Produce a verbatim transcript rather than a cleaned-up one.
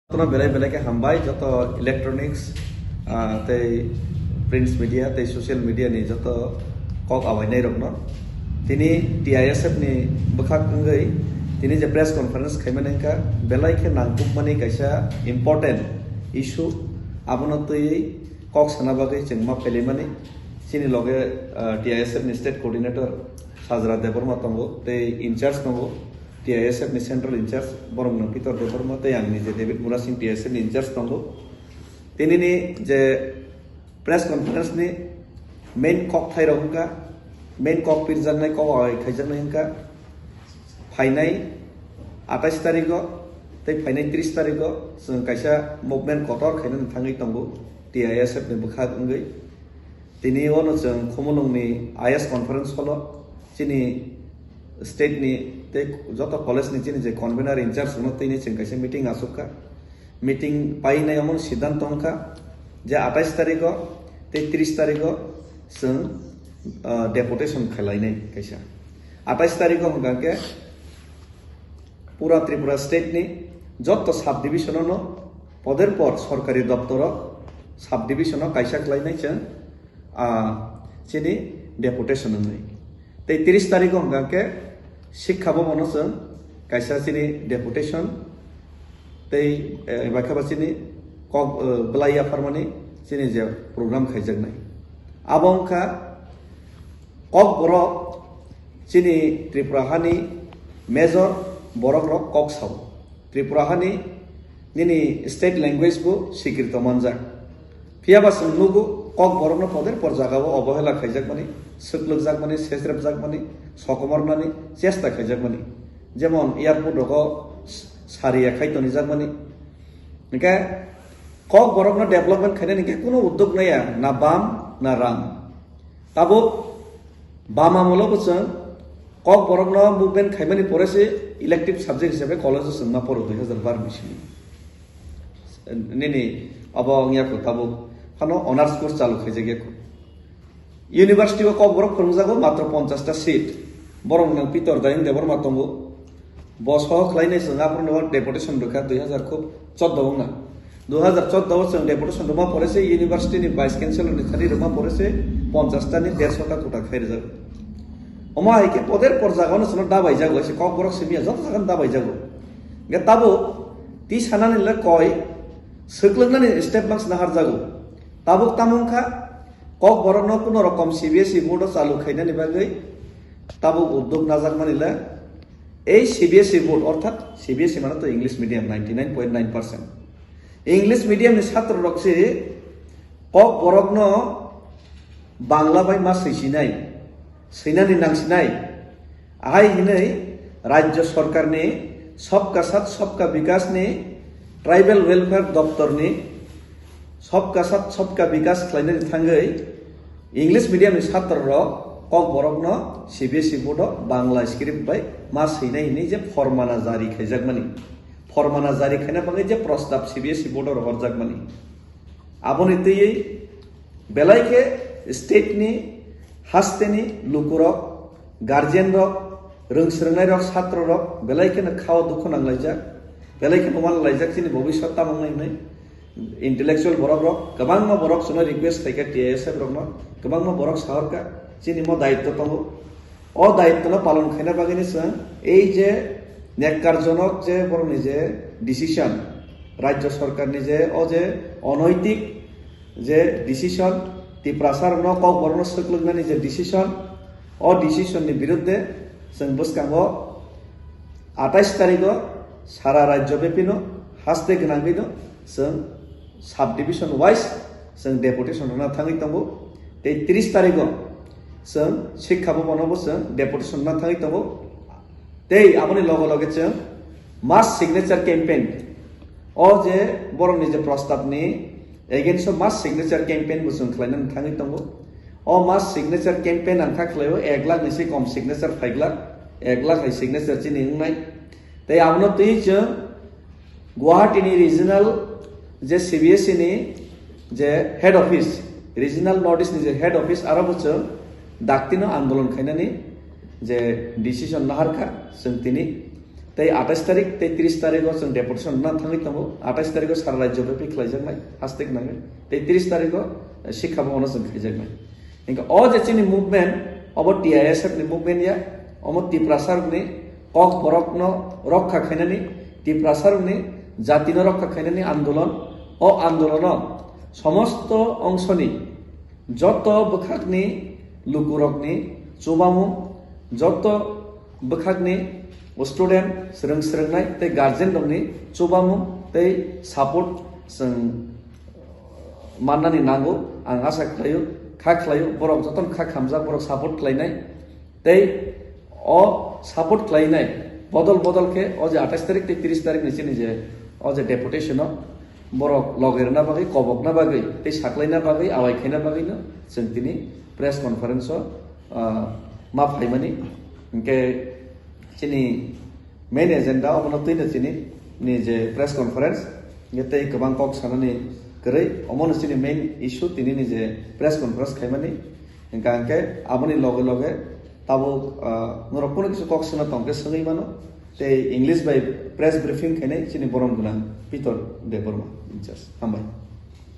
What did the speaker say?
Jotono belai belai khe hambai joto electronics, ah, tei prints media tei social media ni joto kok awainai rokno. Tini T I S F ni bwkhak wngwi tini je press conference khaimani wngkha, belai khe nangkukmani kaisa important issue, abono twiwi kok sana bagwi chwng ma phailaimani. Chini loge, ah, T I S F ni state coordinator Sajra Debbarma tongo tei in charge tongo. T I S F ni central in charge borok no Pitor Debbarma tei ang nije David Murasing T I S F ni in charge tongo. Tini ni je press conference ni main kok thai rok wngkha, main kok pirjaknai, kok awainai khaijaknai wngkha phainai atais tarikh o tei phainai tris tarikh o chwng kaisa movement kotor khainani thangwi tongo T I S F ni bwkhak wngwi. Tini ono chwng Khumulwng ni I S conference hall o chini state ni tei joto college ni chini je convener in charge no tini chwng kaisa meeting achukha. Meeting painai omo siddhanto wngkha je atais tarikh o tei tris tarikh o chwng, ah, deputation khailainai kaisa. Atais tarikh o hwnkha khe pura Tripura state ni joto sub division no poder por sorkari doptor o sub division o kaisa khlainai chwng, ah, chini deputation wngwi. Tei tris tarikh o hwnkha khe Sikha Bhavan o chwng kaisa chini deputation tei, eh, bai khe ba chini kok, eh, bwlai yapharmani chini je program khaijaknai. Abo wngkha Kokborok chini Tripura hani major borok rok kok sao. Tripura hani nini state language bo sikrito manjak. Phiya ba chwng nugo Kokborok no poder por jaga o obohela khaijakmani, swklwkjakmani, sesrepjakmani, sokomornani chesta khaijakmani. Jemon airport rogo sariya khai tonijakmani. Hingke Kokborok no development khainani hingke kuno uddog naiya, na bam, na ram. Tabuk bam amolo bo chwng Kokborok no movement khaimani pore se elective subject hisabe college o chwng ma poro dui hazar bar ni simi. Nini abo wngya kho tabuk phano honors course chalu khaijak ya kho. University o Kokborok phwrwngjago matro ponchash ta seat. Borok nwng Pitor Dayang Debbarma tongo. Bo soho khlainai chwng aphuru no deputation rwkha dui hazar chordo wngna. Dui hazar chordo o chwng deputation rwma pore se university ni vice chancellor ni thani rwma pore se ponchash ta ni dersho ta kota khai rwjago. Omo hai khe poder por jaga no chwngno dabai jago, se Kokborok simi ya joto jaga no dabai jago. Hingke tabuk twi sanani le koi swklwknani step maks naharjago. Tabuk tamo wngkha Kokborok no kuno rokom C B S E board o chalu khainani bagwi tabuk uddog najakmani le ei C B S E board, orthat C B S E mane to English medium ninety nine point nine percent. English medium ni satro rok se Kokborok no Bangla bai ma swisinai, swinani nangsinai. Ahai hinwi Rajya Sarkar ni Sabka Sath Sabka Vikas ni Tribal Welfare Doptor ni Sabka Sath Sabka Vikas khlainani thangwi English medium ni satro rok Kokborok no C B S E board o Bangla script bai ma swinai hinwi je formana jari khaijakmani, formana jari khaina bagwi je prostab C B S E board o rohorjakmani. Aboni twiwi belai khe state ni haste ni lukurok, guardian rok, rwng swrwngnai rok, satro rok belai kheno khao dukhu nanglaijak, belai kheno uanlaijak chini bobiswat tamo wngnai hwnwi intellectual borok rok kwbangma borok chwngno request khaikha T I S F rokno, kwbangma borok sahorkha chini mo daitto tongo. O daitto no palon khaina bagwi ni chwng ei je nekkarjonok je borokni je decision, Rajya Sarkar ni je o je onoitik je decision, Tiprasa rokno Kokborok no swklwknani je decision, o decision ni birudde chwng bwskango atais tarikh o sara rajyo bepino haste gwnangwi no chwng sub division wise chwng deputation rwna thangwi tongo. Tei tris tarikh o chwng Sikha Bhavan o bo chwng deputation rwna thangwi tongo. Tei aboni loge loge chwng mass signature campaign, o je borokni je prostab ni against o mass signature campaign bo chwng khlainani thangwi tongo. O mass signature campaign ang kha khlaio ek lakh ni se kom signature phaiglak, ek lakh hai signature chini wngnai. Tei abono twi chwng Guwahati ni regional je C B S E ni je head office, regional North East ni je head office, aro bo chwng dakti no andolon khainani je decision naharkha chwng tini. Tei atais tarik tei tris tarigo chwng deputation rwna thangwi tongo. Atais tarigo sara rajyo byapi khlaijaknai, hastik nangwi. Tei tris tarigo, eh, sikha bhabono chwng khaijaknai. Hingkhe o je chini movement, obo T I S F ni movement ya, omo Tiprasa rokni kok borokno rokha khainani, Tiprasa rokni jatino rokha khainani andolon, o andolono somosto ongsoni joto bwkhakni lukurokni chubamung, joto bwkhakni student, swrwng swrwngnai tei guardian rokni chubamung tei support chwng mannani nango. Ang asa khlaio, kha khlaio, borok jotono kha khamjak, borok support khlainai. Tei o support khlainai bodol bodol khe o je atais tarik tei tris tarik ni chini je o je deputation o borok loge rwna bagwi, kobokna bagwi tei saklaina bagwi, awai khaina bagwi no chwng tini press conference o, ah, ma phaimani. Hingkhe chini main agenda omono twino chini ni je press conference, hingkhe tei kwbang kok sanani kwrwi, omono chini main issue tini ni je press conference khaimani. Hingkha hingkhe aboni loge loge tabuk, ah, norok kunu kisa kok swngna tongkhe swngwi mano. Tei English bai press briefing khainai chini borom gwnang Peter Debbarma in charge. Hambai.